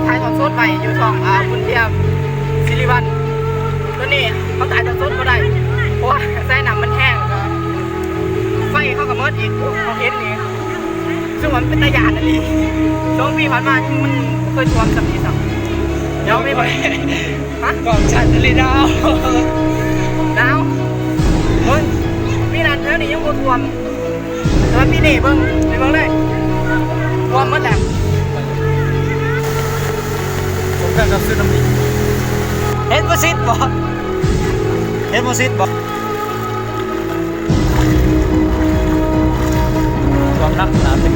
ຖ່າຍທອດສົດໄວ້ຢູ່ຊ່ອງ ອ່າ ບຸນທຽມ ສິລິວັນ. ຕອນນີ້ເຮົາຖ່າຍທອດສົດບໍ່ໄດ້ ເພາະວ່າສາຍນ້ຳມັນແຮງ ແລ້ວກໍໄຟເຮົາກໍໝົດອີກ. ໂອ້ ເຮົາເຫັນນີ້ ຮູ້ສຶກວ່າມັນເປັນຕາຢ້ານອີ່ຫຼີ. ສອງປີຜ່ານມາຍັງ ມັນບໍ່ເຄີຍຖ້ວມສ່ຳນີ້ຊ້ຳ. ດຽວມີບໍ່? ຮະ? ກອງສັນທະເລດາວ. ດາວ? ເບິ່ງ ປີນັ້ນແຖວນີ້ຍັງບໍ່ຖ້ວມ. ແຕ່ວ່າປີນີ້ເບິ່ງ ໄປເບິ່ງເລີຍ ຖ້ວມໝົດແລ້ວ. ສົມກັບກັບສຸນາມິ. ເຫັນບໍ່ຊິດບໍ່? ເຫັນບໍ່ຊິດບໍ່? ຖ້ວມໜັກຂະໜາດນີ້.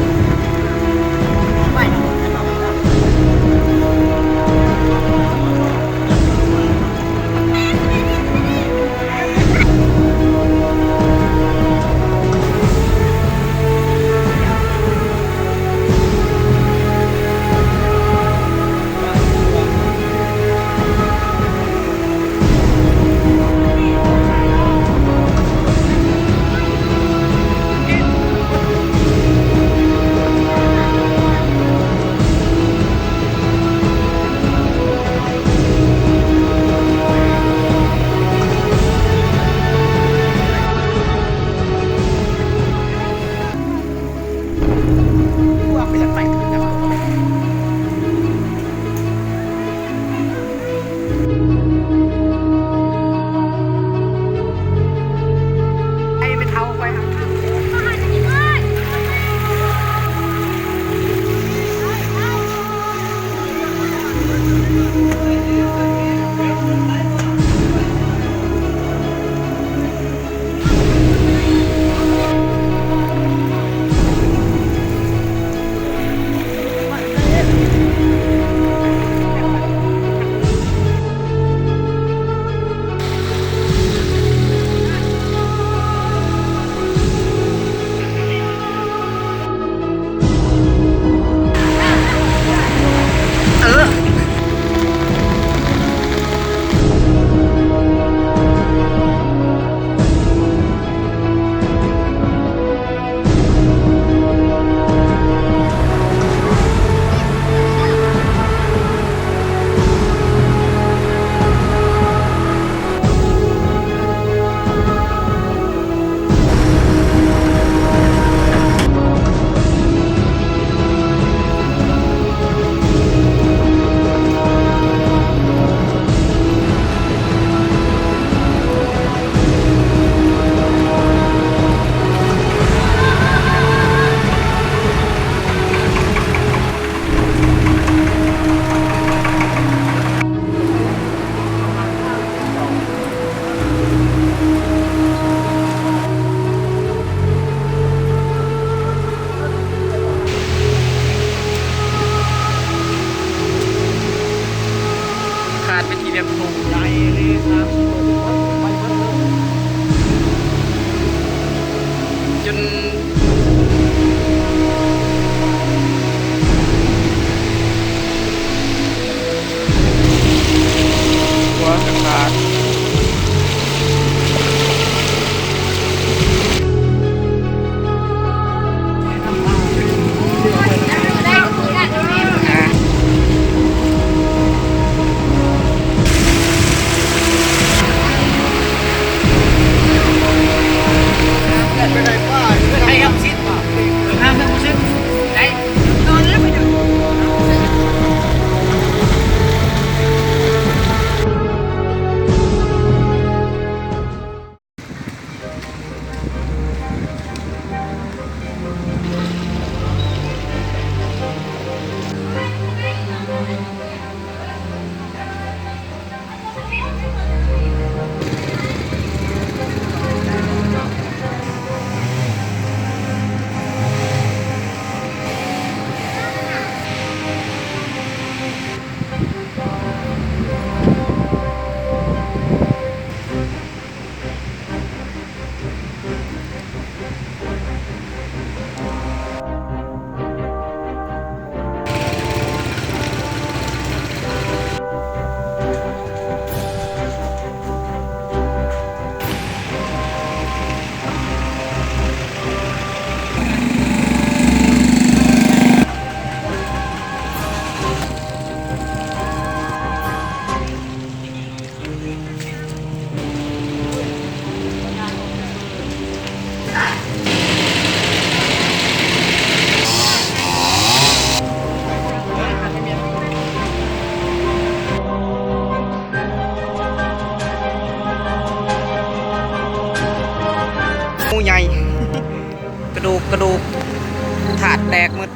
ຂາດເປັນທີ່ແບບໂຕໃຫຍ່ເລີຍ ສາມສິບໂຕ ໄປເບິດເລີຍ ຈົນ ຫົວກະຂາດ. ອ່າ ໝູໃຫຍ່ ກະດູກ ກະດູກ ທາດແຕກໝົດ.